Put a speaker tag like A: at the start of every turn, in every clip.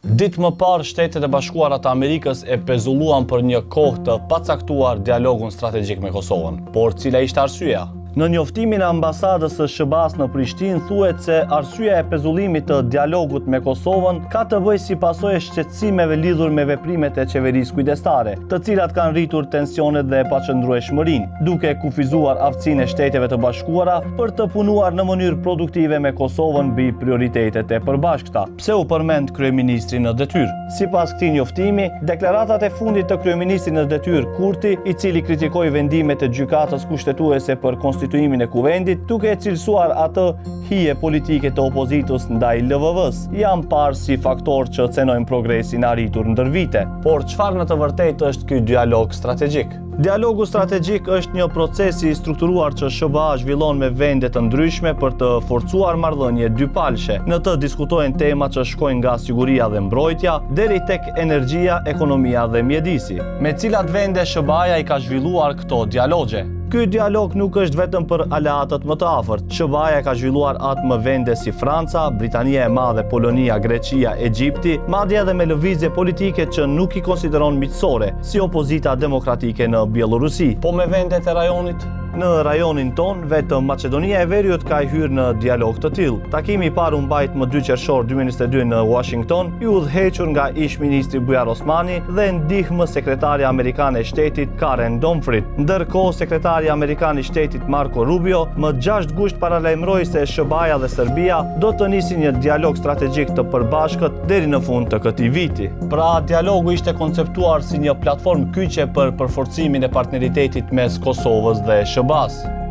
A: Ditë më parë, Shtetet e Bashkuara të Amerikës e pezulluan për një kohë të pacaktuar dialogun strategjik me Kosovën. Por cila ishte arsyeja? Në njoftimin e ambasadës së SHBA-s në Prishtinë thuhet se arsyeja e pezullimit të dialogut me Kosovën ka të bëjë si pasojë e shqetësimeve lidhur me veprimet e qeverisë kujdestare, të cilat kanë rritur tensionet dhe paqëndrueshmërinë, duke kufizuar aftësinë e Shteteve të Bashkuara për të punuar në mënyrë produktive me Kosovën mbi prioritetet e përbashkëta. Pse u përmend kryeministri në detyrë? Sipas këtij njoftimi, deklaratat e fundit të kryeministrit në detyrë Kurti, i cili kritikoi vendimet e Gjykatës Kushtetuese për konstituimin e Kuvendit, duke e cilësuar atë hije politike të opozitës ndaj LVV-së, janë parë si faktorë që cenojnë progresin e arritur ndër vite. Por çfarë në të vërtetë është ky dialog strategjik? Dialogu strategjik është një proces i strukturuar që SHBA zhvillon me vende të ndryshme për të forcuar marrëdhënie dypalëshe. Në të diskutohen tema që shkojnë nga siguria dhe mbrojtja deri tek energjia, ekonomia dhe mjedisi. Me cilat vende SHBA-ja i ka zhvilluar këto dialogje? Ky dialog nuk është vetëm për aleatët më të afërt. SHBA-ja ka zhvilluar atë me vende si Franca, Britania e Madhe, Polonia, Greqia, Egjipti, madje edhe me lëvizje politike që nuk i konsideron miqësore, si opozita demokratike në Bjellorusi. Po me vendet e rajonit? Në rajonin tonë, vetëm Maqedonia e Veriut ka hyrë në dialog të tillë. Takimi i parë u mbajt më 2 qershor 2022 në Washington, i udhëhequr nga ish-ministri Bujar Osmani dhe ndihmës sekretarja amerikane e shtetit Karen Donfried. Ndërkohë, sekretari amerikan i shtetit Marco Rubio më 6 gusht paralajmëroi se SHBA-ja dhe Serbia do të nisin një dialog strategjik të përbashkët deri në fund të këtij viti. Pra, dialogu ishte konceptuar si një platformë kyçe për përforcimin e partneritetit mes Kosovës dhe SHBA-së.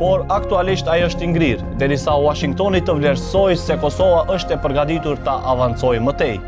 A: Por aktualisht ai është i ngrirë, derisa Washingtoni të vlerësojë se Kosova është e përgatitur ta avancojë më tej.